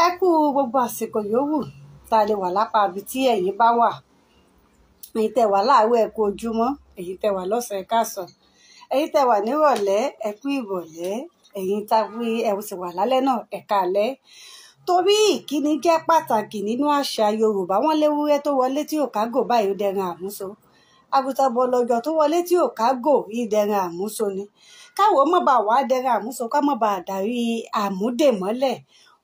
Ẹ kú gbogbo àsìkò yòówù tá a lè wà lápá ibi tí ẹ̀yin bá wà. Ẹ̀yin tẹ́ wà láàárọ̀, ẹ kú ojúmọ́. Ẹ̀yin tẹ́ wà lọ́sàn-án, ẹ káàsán. Ẹ̀yin tẹ́ wà nírọ̀lẹ́, ẹ kú ìrọ̀lẹ́. Ẹ̀yin tá ẹ sì wà lálẹ́ náà, ẹ káalẹ́. Torí ìkíni jẹ́ pàtàkì nínú àṣà Yorùbá. Wọ́n léwúrẹ́ tó wọlé tí ò kágò báyìí ó dẹran àmúso. Àgùntàn bọ̀lọ̀jọ̀ tó wọlé tí ò kágò ìdẹran àmúso ni. Káwo má bàa wá dẹran àmúso, ká má bàa darí àmúdè mọ́lẹ̀.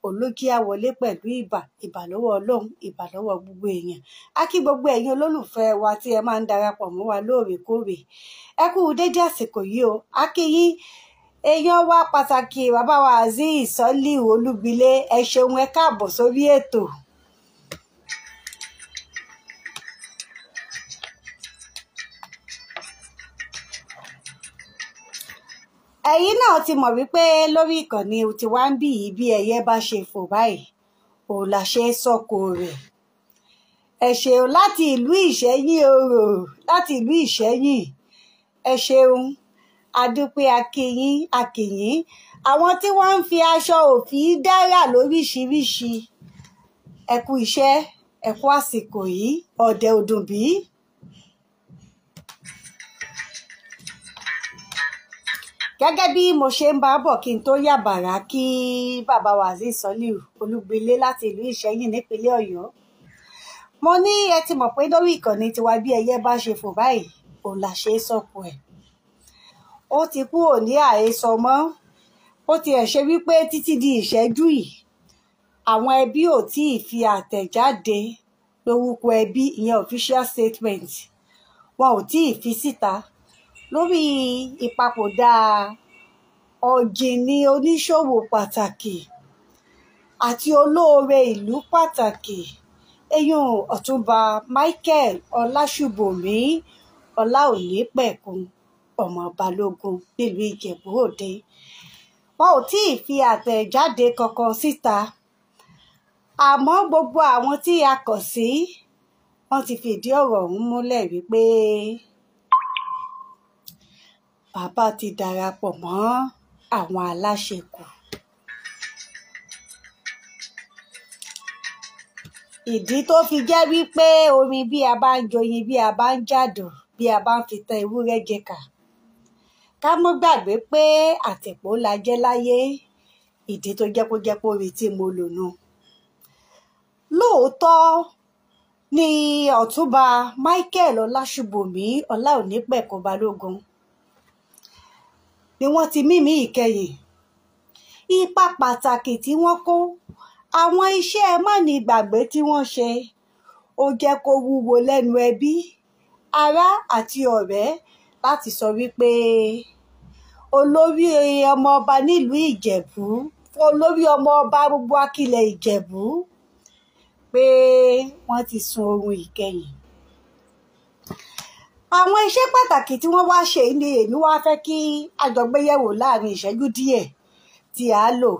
Olókí á wọlé pẹ̀lú ìbà, ìbà lọ́wọ́ Ọlọ́run, ìbà lọ́wọ́ gbogbo èèyàn. A kí gbogbo ẹ̀yin olólùfẹ́ wa tí ẹ máa ń darapọ̀ mọ́ wa lóòrèkóòrè. Ẹ kú dédé àsìkò yìí o. A kí yín èèyàn wa pàtàkì, bàbá wa Azeez Sọ́líù Olúgbilé. Ẹ ṣeun, ẹ káàbọ̀ sórí ètò. Ẹ̀yin náà ti mọ̀ wípé lórí ìkànnì tiwa ń bì yìí, bí ẹyẹ bá ṣe fò báyìí òun la ṣe é sọ̀kò rẹ̀. Ẹ ṣeun láti ìlú Ìṣẹ́yìn orò, láti ìlú Ìṣẹ́yìn. Ẹ ṣeun, adúpẹ́, akínyín akínyín. Àwọn tí wọ́n ń fi aṣọ òfì dára lóríṣiríṣi, ẹ kú iṣẹ́, ẹ kú àsìkò yìí, ọ̀dẹ̀ òdùn bí. Gẹ́gẹ́ bí mo ṣe ń bá bọ̀ kí n tó yàbàrá kí bàbá wa Azeez Sọ́líù Olúgbilé láti ìlú Ìṣẹ́yìn nípínlẹ̀ Ọ̀yọ́. Mo ní ẹ ti mọ̀ pé lórí ìkànnì tiwa, bí ẹyẹ bá ṣe fò báyìí òun là ṣe é sọ̀kò ẹ̀. Ó ti kúrò ní àhesọ mọ́. Ó tiẹ̀ ṣe wípé títí di ìṣẹ́jú yìí, àwọn ẹbí ò tí ì fi àtẹ̀jáde lórúkọ ẹbí, ìyẹn official statement, wọn ò tí ì fi síta lórí ìpapòdà ọ̀jìnì oníṣòwò pàtàkì àti olóore ìlú pàtàkì, eyín Ọ̀túnba Michael Ọlásùbòmí Ọláònípẹ̀kun ọmọ Balógun nílùú Ìjẹ̀bú Òde. Wọn ò tí ì fi àtẹ̀jáde kankan síta, àmọ́ gbogbo àwọn tí a kàn sí, wọ́n ti fìdí ọ̀rọ̀ ọ̀hún múlẹ̀ wípé bàbá ti darapọ̀ mọ́ àwọn aláṣekù. Ìdí tó fi jẹ́ wípé orin bí a bá ń joyin, bí a bá ń jàdùn, bí a bá ń fi tan ewúrẹ́ jẹkà, ká mọ́ gbàgbé pé àtìpó la jẹ́ láyé. Ìdí tó jẹ́ kó jẹ́ pé orin tí mo lò nù. Lóòótọ́ ni Ọ̀túnba Michael Ọlásùbòmí Ọláònípẹ̀kun Balógun ni wọ́n ti mímí ìkẹyìn. Ipa pàtàkì tí wọ́n kó, àwọn iṣẹ́ mánigbàgbé tí wọ́n ṣe, ó jẹ́ kó wúwo lẹ́nu ẹbí, ará àti ọ̀rẹ́ láti sọ wípé olórí ọmọọba nílùú Ìjẹ̀bú, olórí ọmọọba gbogbo akilẹ̀ Ìjẹ̀bú, pé wọ́n ti sun oorun ìkẹyìn. Àwọn iṣẹ́ pàtàkì tí wọ́n wá ṣe ni èmi wá fẹ́ kí a jọ gbéyẹ̀wò láàrin ìṣẹ́jú díẹ̀ tí a lò.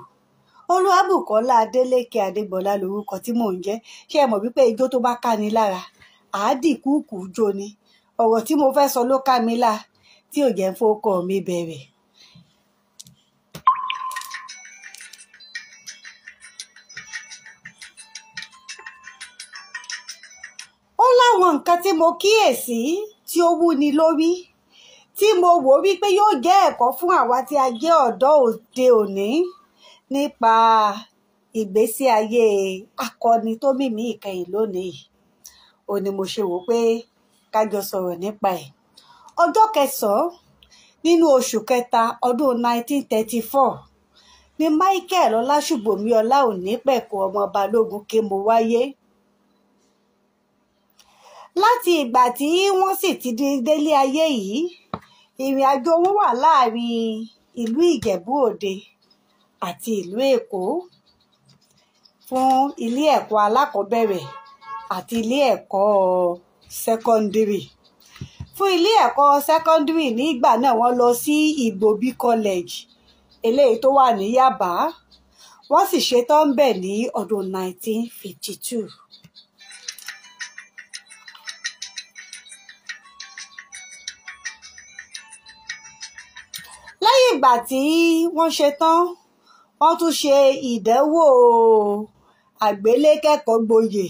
Olúwabùkọ́lá Adélékè Adégbọlá lorúkọ tí mò ń jẹ́. Ṣé ẹ mọ̀ wípé ijó tó bá káni lára, àádìkúùkù jó ni. Ọ̀rọ̀ tí mo fẹ́ sọ ló ká mi lá tí ò jẹ́ ń fowókọ mi bẹ̀rẹ̀. Ó láwọn nǹkan tí mo kíyèsí tí ó wúni lórí, tí mo wò wípé yóò jẹ́ ẹ̀kọ́ fún àwa tí a jẹ́ ọ̀dọ́ òde òní nípa ìgbésí ayé akọni tó mímí ìkẹyìn lónìí. Ó ní mo ṣe wò pé ká jọ sọ̀rọ̀ nípa ẹ̀. Ọjọ́ kẹsàn-án nínú oṣù kẹta ọdún 1934 ni Michael Ọlásùbòmí Ọláònípẹ̀kun ọmọ Balógun Kémo wáyé. Láti ìgbà tí wọ́n sì ti délé ayé yìí, ìrìn àjò wọn wà láàrin ìlú Ìjẹ̀bú Òde àti ìlú Èkó fún ilé ẹ̀kọ́ alákọ̀ọ́bẹ̀rẹ̀ àti ilé ẹ̀kọ́ sẹ́kọ́ndírì. Fún ilé ẹ̀kọ́ sẹ́kọ́ndírì nígbà náà, wọ́n lọ sí Ìgbòbí College eléyìí tó wà ní Yábà. Wọ́n sì ṣetán bẹ̀ ní ọdún 1952. Lẹ́yìn ìgbà tí wọ́n ṣetán, wọ́n tún ṣe ìdánwò àgbélékẹ́kọ̀ọ́ gboyè,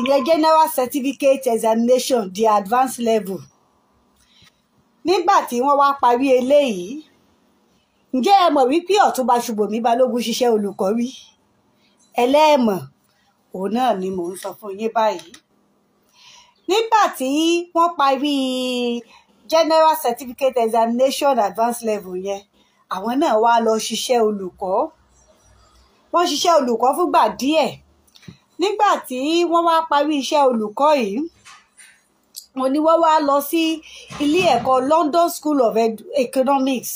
ìyẹn General Certificate Examination, the advanced level. Nígbà tí wọ́n wá parí eléyìí, ǹjẹ́ ẹ mọ̀ wípé Ọ̀túnba Ṣùbòmí Balógun ṣiṣẹ́ olùkọ́ rí? Ẹlẹ́ẹ̀mọ̀, òun náà ni mò ń sọ fún yín báyìí. Nígbà tí wọ́n parí General Certificate Examination advanced level yẹn, àwọn náà wá lọ ṣiṣẹ́ olùkọ́. Wọ́n ṣiṣẹ́ olùkọ́ fúngbà díẹ̀. Nígbà tí wọ́n wá parí iṣẹ́ olùkọ́ yìí, mo ní wọ́n wá lọ sí ilé ẹ̀kọ́ London School of Economics,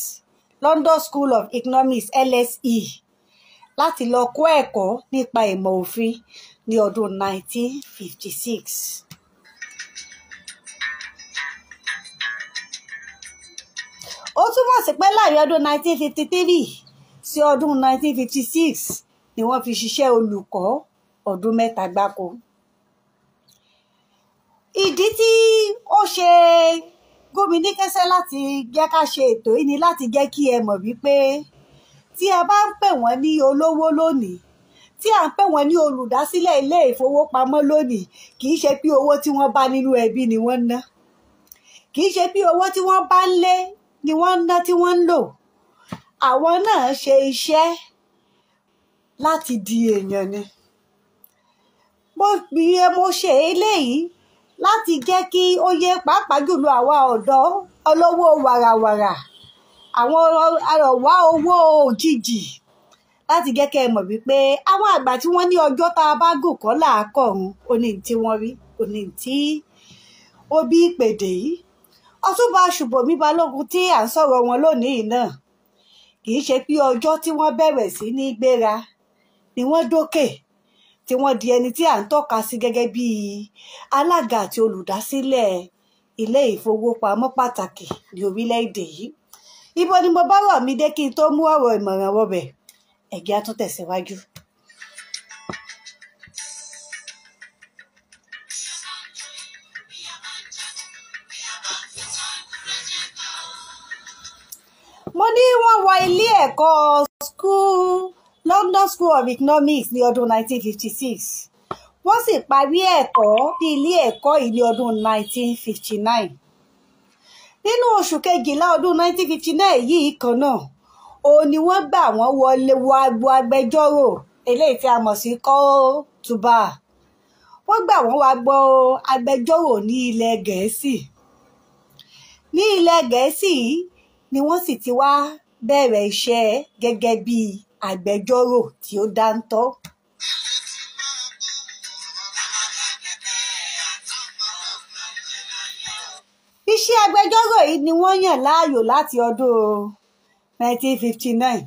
London School of Economics LSE, láti lọ kọ́ ẹ̀kọ́ nípa ìmọ̀ òfin ní ọdún 1956. Ó túmọ̀ sí pé láàrin ọdún 1953 sí ọdún 1956 ni wọ́n fi ṣiṣẹ́ olùkọ́ ọdún mẹ́ta gbáko. Ìdí tí ó ṣe gómìnà kẹsẹ́ láti jẹ́ ká ṣe ètò yìí ni láti jẹ́ kí ẹ mọ̀ wípé tí a bá ń pè wọ́n ní olówó lónìí, tí à ń pè wọ́n ní olùdásílẹ̀ ilé ìfowópamọ́ lónìí, kì í ṣe pé owó tí wọ́n bá nínú ẹbí ni wọ́n ń ná, kì í ṣe pé owó tí wọ́n bá ń lé ni wọ́n ń ná tí wọ́n ń lò. Àwọn náà ṣe iṣẹ́ láti di èèyàn ni. Mo ṣe eléyìí láti jẹ́ kí ó yé pàápàá jùlọ àwa ọ̀dọ́ olówó wàràwàrà, àwọn arọ̀wá owó òjijì, láti jẹ́ kẹ́ ẹ mọ̀ wípé àwọn àgbà tí wọ́n ní ọjọ́ tá a bá gùn kọ́ là á kọ̀run, ó ní tí wọ́n rí, ó ní tí ó bí ìpèdè yìí. Ọ̀túnba Ṣùbòmí Balógun tí à ń sọ̀rọ̀ wọn lónìí náà, kì í ṣe pé ọjọ́ tí wọ́n bẹ̀rẹ̀ sí ní gbéra ni wọ́n dókè tí wọ́n di ẹni tí à ń tọ́ka sí gẹ́gẹ́ bí alága àti olùdásílẹ̀ ilé ìfowópamọ́ pàtàkì ní orílẹ̀-èdè yìí. Ibo ni mo bá rọ̀ mí dé kí n tó mú ọ̀rọ̀ ìmọ̀ràn wọbẹ̀? Ẹ̀jẹ̀ á tún tẹ̀síwájú. Mo ní wọ́n wọ ilé ẹ̀kọ́ school London School of Economics ní ọdún 1956. Wọ́n sì parí ẹ̀kọ́ ní ilé ẹ̀kọ́ yìí ní ọdún 1959. Nínú oṣù kejìlá ọdún 1959 yìí kan náà, òun ni wọ́n gbà wọ́n wọlé wọ agbo agbẹjọ́rò eléyìí tí a mọ̀ sí call to bar. Wọ́n gbà wọ́n wọ agbo agbẹjọ́rò ní ilẹ̀ Gẹ̀ẹ́sì. Ní ilẹ̀ Gẹ̀ẹ́sì yìí ni wọ́n sì ti wá bẹ̀rẹ̀ iṣẹ́ gẹ́gẹ́ bí agbẹjọ́rò tí ó dáńtọ́. Iṣẹ́ agbẹjọ́rò yìí ni wọ́n yàn láàyò láti ọdún 1959.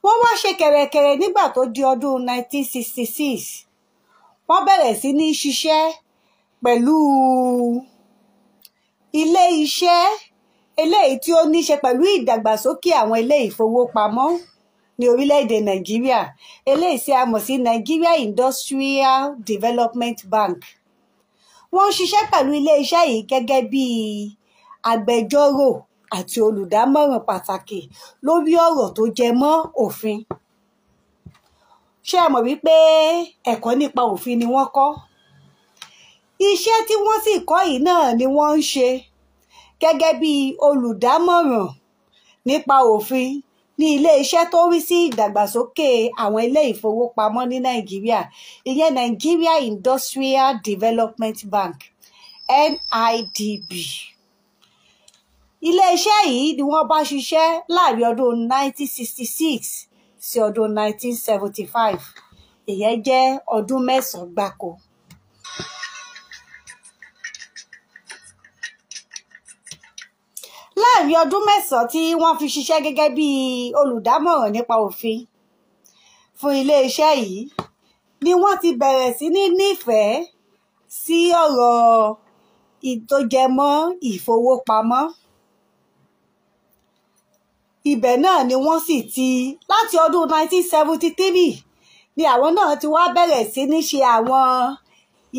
Wọ́n wá ṣe kẹ̀rẹ̀kẹ̀rẹ̀ nígbà tó di ọdún 1966. Wọ́n bẹ̀rẹ̀ sí ní ṣiṣẹ́ pẹ̀lú ilé iṣẹ́ eléyìí tí ó ní ṣe pẹ̀lú ìdàgbàsókè àwọn ilé ìfowópamọ́ ní orílẹ̀-èdè Nàìjíríà, eléyìí tí a mọ̀ sí Nigeria Industrial Development Bank. Wọ́n ń ṣiṣẹ́ pẹ̀lú ilé iṣẹ́ yìí gẹ́gẹ́ bí agbẹjọ́rò àti olùdámọ̀ràn pàtàkì lórí ọ̀rọ̀ tó jẹ mọ́ òfin. Ṣé ẹ mọ̀ wípé ẹ̀kọ́ nípa òfin ni wọ́n kọ́? Iṣẹ́ tí wọ́n sì kọ́ yìí náà ni wọ́n ń ṣe gẹ́gẹ́ bí olùdámọ̀ràn nípa òfin ní ilé iṣẹ́ tó rí sí ìdàgbàsókè àwọn ilé ìfowópamọ́ ní Nàìjíríà, ìyẹn Nigeria Industrial Development Bank NIDB. Ilé iṣẹ́ yìí ni wọ́n bá ṣiṣẹ́ láàrin ọdún 1966 sí ọdún 1975, ìyẹn jẹ́ ọdún mẹ́sàn-án gbáko. Láàrin ọdún mẹ́sàn-án tí wọ́n fi ṣiṣẹ́ gẹ́gẹ́ bí olùdámọ̀ràn nípa òfin fún iléeṣẹ́ yìí ni wọ́n ti bẹ̀rẹ̀ sí ní nífẹ̀ẹ́ sí ọ̀rọ̀ tó jẹ mọ́ ìfowópamọ́. Ibẹ̀ náà ni wọ́n sì ti láti ọdún 1973 ni àwọn náà ti wá bẹ̀rẹ̀ sí ní ṣe àwọn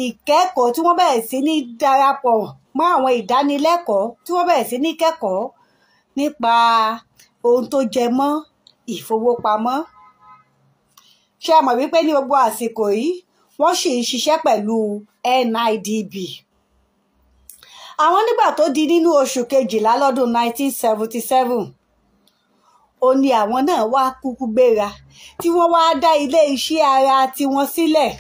ìkẹ́kọ̀ọ́ tí wọ́n bẹ̀rẹ̀ sí ní darapọ̀ mọ́ àwọn ìdánilẹ́kọ̀ọ́ tí wọ́n bẹ̀rẹ̀ sí ní kẹ́kọ̀ọ́ nípa ohun tó jẹ mọ́ ìfowópamọ́. Ṣé ẹ mọ̀ wípé ní gbogbo àsìkò yìí wọ́n sì ń ṣiṣẹ́ pẹ̀lú NIDB. Àwọn nígbà tó di nínú oṣù kejìlá lọ́dún 1977, ó ní àwọn náà wá kúkú gbéra tí wọ́n wá dá ilé iṣẹ́ ara tiwọn sílẹ̀.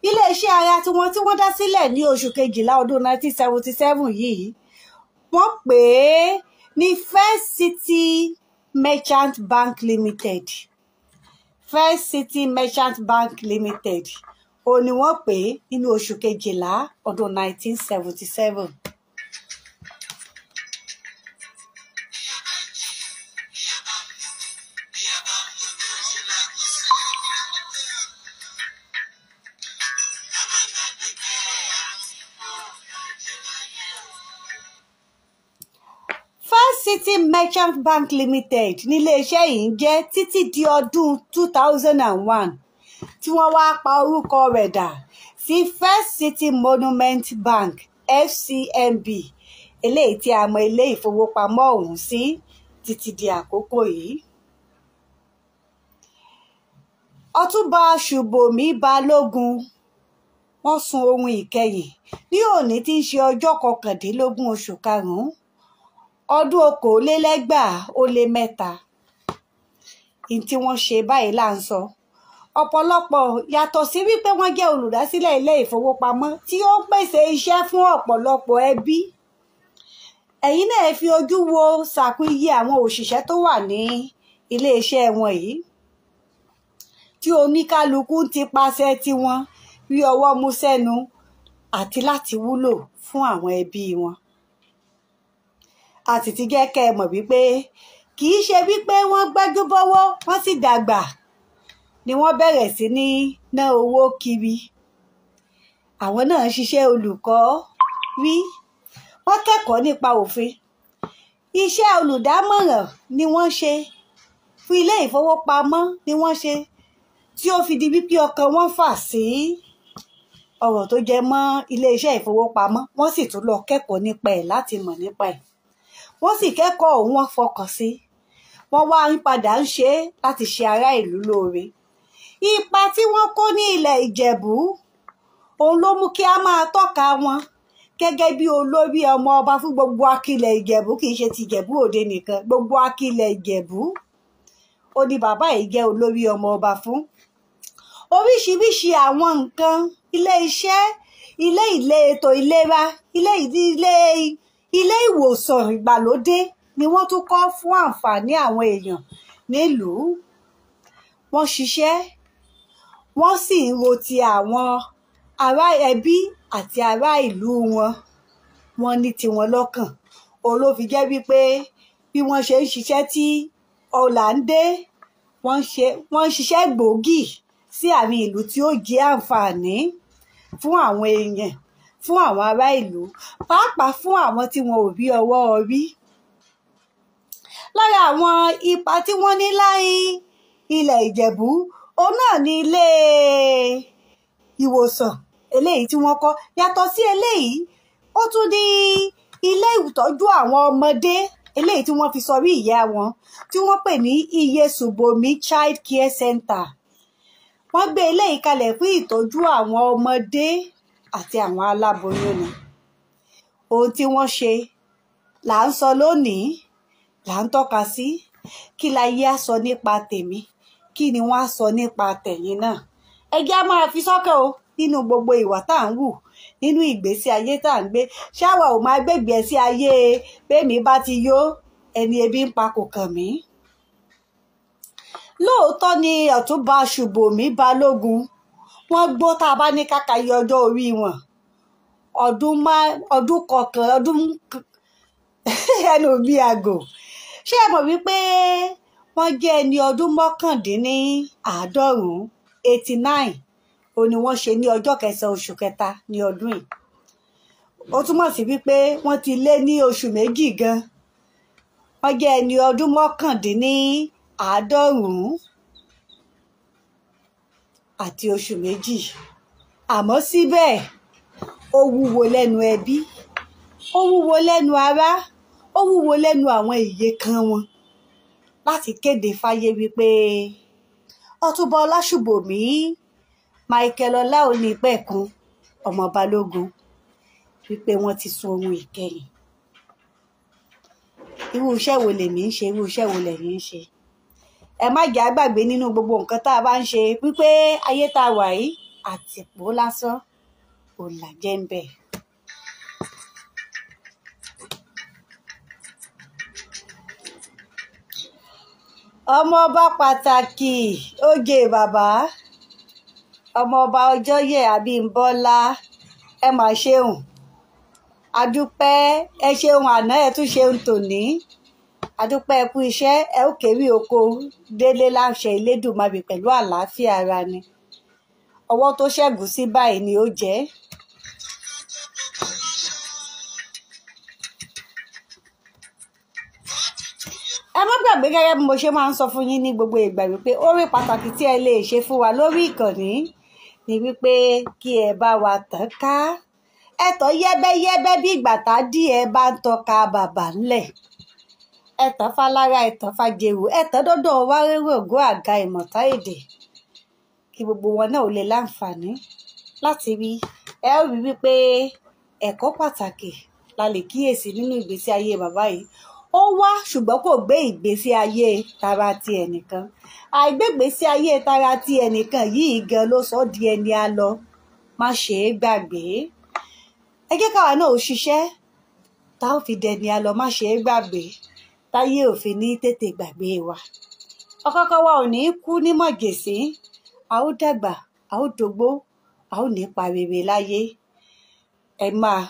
Ilé iṣẹ́ ara tiwọn tí wọ́n dá sílẹ̀ ní oṣù kejìlá ọdún 1977 yìí, wọ́n pè é ní First City Merchant Bank Limited. First City Merchant Bank Limited ó ní wọ́n pè é nínú oṣù kejìlá ọdún 1977. First City Merchant Bank Limited níléeṣẹ́ yìí ń jẹ́ títí di ọdún 2001 tí wọ́n wá pa orúkọ rẹ̀ dà sí First City Monument Bank FCMB, eléyìí tí a mọ ilé ìfowópamọ́ ọ̀hún sí títí di àkókò yìí. Ọ̀túnba Ṣùbòmí Balógun wọ́n sun oorun ìkẹyìn ní òní tí ń ṣe ọjọ́ 19 oṣù karùn-ún ọdún 2023. Ní tí wọ́n ṣe báyìí là ń sọ. Ọ̀pọ̀lọpọ̀ yàtọ̀ sí wípé wọ́n jẹ́ olùdásílẹ̀ ilé ìfowópamọ́ tí ó ń pèsè iṣẹ́ fún ọ̀pọ̀lọpọ̀ ẹbí. Ẹ̀yin náà fi ojú wo sàkún iye àwọn òṣìṣẹ́ tó wà ní iléeṣẹ́ wọn yìí tí oníkálukú ti paṣẹ tiwọn rí ọwọ́ mú sẹ́nu àti láti wúlò fún àwọn ẹbí wọn. A sì ti jẹ́ kẹ́ ẹ mọ̀ wípé kì í ṣe wípé wọ́n gbájú bọ́wọ́ wọ́n sì dàgbà ni wọ́n bẹ̀rẹ̀ sí ní ná owó kiri. Àwọn náà ń ṣiṣẹ́ olùkọ́ rí, wọ́n kẹ́kọ̀ọ́ nípa òfin. Iṣẹ́ olùdámọ̀ràn ni wọ́n ṣe fún ilé ìfowópamọ́ ni wọ́n ṣe tí ó fi di wípé ọkàn wọn fà sí ọ̀rọ̀ tó jẹ mọ́ iléeṣẹ́ ìfowópamọ́. Wọ́n sì tún lọ kẹ́kọ̀ọ́ nípa ẹ̀ láti mọ̀ nípa ẹ̀. Wọ́n sì kẹ́kọ̀ọ́ òun wọ́n fọkàn sí. Wọ́n wá ń padà ń ṣe é láti ṣe ará ìlú lóore. Ipa tí wọ́n kó ní ilẹ̀ Ìjẹ̀bú òun ló mú kí a máa tọ́ka wọn gẹ́gẹ́ bí olórí ọmọ ọba fún gbogbo akilẹ̀ Ìjẹ̀bú, kì í ṣe ti Ìjẹ̀bú Òde nìkan, gbogbo akilẹ̀ Ìjẹ̀bú ó ní bàbá yìí jẹ́ olórí ọmọ ọba fún. Oríṣiríṣi àwọn nǹkan, ilé iṣẹ́, ilé ilé ètò ìlera, ilé ilé ilé ìwòsàn ìgbàlódé ni wọ́n tún kọ́ fún àǹfààní àwọn èèyàn nílùú. Wọ́n ṣiṣẹ́, wọ́n sì ń ro ti àwọn ará ẹbí àti ará ìlú wọn. Wọ́n ní tiwọn lọ́kàn. Òun ló fi jẹ́ wípé bí wọ́n ṣe ń ṣiṣẹ́ tí ọlà ń dé, wọ́n ń ṣiṣẹ́ gbòógì sí àárín ìlú tí ó jẹ́ àǹfààní fún àwọn èèyàn, fún àwọn ará ìlú, pàápàá fún àwọn tí wọn ò rí ọwọ́ orí. Lára àwọn ipa tí wọ́n ní láì ilẹ̀ Ìjẹ̀bú, òun náà ni ilé ìwòsàn eléyìí tí wọ́n kọ́. Yàtọ̀ sí eléyìí, ó tún ní ilé ìtọ́jú àwọn ọmọdé eléyìí tí wọ́n fi sọrí ìyá wọn tí wọ́n pè ní Iye Ṣùbòmí Child Care Center. Wọ́n gbé eléyìí kalẹ̀ fún ìtọ́jú àwọn ọmọdé àti àwọn aláboyún ni. Ohun tí wọ́n ṣe là ń sọ lónìí, là ń tọ́ka sí. Kí láyé á sọ nípa tèmi, kí ni wọ́n á sọ nípa tẹ̀yin náà? Ẹ jẹ́ á máa fi sọ́kàn o nínú gbogbo ìwà tá à ń wù, nínú ìgbésí ayé tá à ń gbé. Ṣáwa ò máa gbégbé sí ayé bẹ́ẹ̀mí bá ti yó, ẹni ebi ń pa kò kàn mí. Lóòótọ́ ni Ọ̀túnba Ṣùbòmí Balógun wọ́n gbó tá a bá ní káka iye ọjọ́ orí wọn, ọdún kọkàn ọdún ẹnu mi àgò. Ṣé ẹ mọ̀ wípé wọ́n jẹ́ ẹni ọdún 89, 89 ó ní wọ́n ṣe ní ọjọ́ kẹsàn-án oṣù kẹta ní ọdún yìí. Ó túmọ̀ sí wípé wọ́n ti lé ní oṣù méjì gan. Wọ́n jẹ́ ẹni ọdún 89 àti oṣù méjì. Àmọ́ síbẹ̀ ó wúwo lẹ́nu ẹbí, ó wúwo lẹ́nu ará, ó wúwo lẹ́nu àwọn ìyekan wọn láti kéde fáyé wípé Ọ̀túnba Ọlásùbòmí Michael Ọláonípẹ̀kun ọmọ Balógun wípé wọ́n ti sun ohun ìkẹyìn. Irú iṣẹ́ wo lèmi ń ṣe, irú iṣẹ́ wo lẹ̀yin ń ṣe? Ẹ má jẹ́ á gbàgbé nínú gbogbo nǹkan tá a bá ń ṣe wípé ayé tá a wà yìí àtìpó lásán ò làjẹ́ ń bẹ̀. Ọmọọba pàtàkì oyè bàbá, ọmọọba Ọjọ́yẹ̀ Abímbọ́lá, ẹ mà ṣeun, adúpẹ́, ẹ ṣeun àná, ẹ tún ṣeun tòní, adúpẹ́, ẹ kú iṣẹ́, ẹ ó kéré oko délé láṣẹ Elédùmarè pẹ̀lú àlàáfíà ara ni. Ọwọ́ tó ṣẹ́gun sí báyìí ni ó jẹ́. Ẹ má gbàgbé gẹ́gẹ́ bí mo ṣe máa ń sọ fún yín ní gbogbo ìgbà wípé oore pàtàkì tí ẹ lè ṣe fún wa lórí ìkànnì ni wípé kí ẹ bá wa tàn ká, ẹ tàn yẹ́bẹ́yẹ́bẹ́ bí ìgbà tá díẹ̀ bá ń tọ́ka bàbà ńlẹ̀, ẹ tàn fálára, ẹ tàn fàjèrò, ẹ tàn dọ́dọ̀ wá rògbò àga ìmọ̀ta èdè, kí gbogbo wọn náà ò lè láǹfààní láti rí. Ẹ ó rí wípé ẹ̀kọ́ pàtàkì la lè kíyèsí nínú ìgbésí ayé bàbá yìí. Ó wá ṣùgbọ́n kò gbé ìgbésí ayé tara ti ẹnìkan. Àìgbégbésí ayé tara ti ẹnìkan yìí gan ló sọ di ẹni a lọ má ṣe é gbàgbé. Ẹ jẹ́ káwa náà ó ṣiṣẹ́ tá ò fi dẹni a lọ má ṣe é gbàgbé, táyé ò fi ní tètè gbàgbé wa. Ọ̀kọ̀ọ̀kan wa ò ní kú ní mọ̀jèsín, a ó dàgbà, a ó dògbó, a ó ní ipa rere láyé. Ẹ máa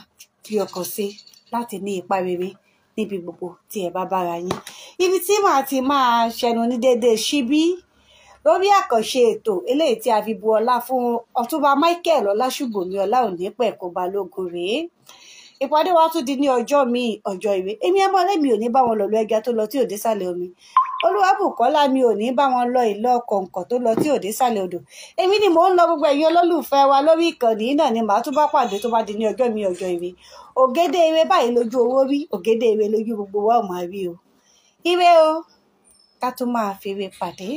fi ọkàn sí láti ní ipa rere níbi gbogbo tí ẹ bá bára yín. Ibi tí màá ti máa ṣẹnu ní déédéé síbí lórí àkànṣe ètò eléyìí tí a fi bu ọlá fún Ọ̀túnba Michael Ọlásùbòmí Ọláonípẹ̀kun Balógun rèé. Ìpàdé wa tún di ní ọjọ́ míì, ọjọ́ ìwé. Èmi ọmọ ọlẹ́mi ò ní bá wọn lọ lọ ẹja tó lọ tí ò dé sàlẹ̀ omi. Olúwabùkọ́lá mi ò ní bá wọn lọ ìlọ kọ̀ǹkọ̀ tó lọ tí ò dé sàlẹ̀ odò. Èmi ni mò ń lọ, gbogbo ẹ̀yin olólùfẹ́ wa lórí ìkànnì náà ni màá tún bá pàdé tó bá di ní ọjọ́ míì, ọjọ́ ìwé. Ògédé ire báyìí lójú owó rí, ògédé ire lójú gbogbo wa ò máa rí o. Ire o, ká tún máa fi ire pàdé.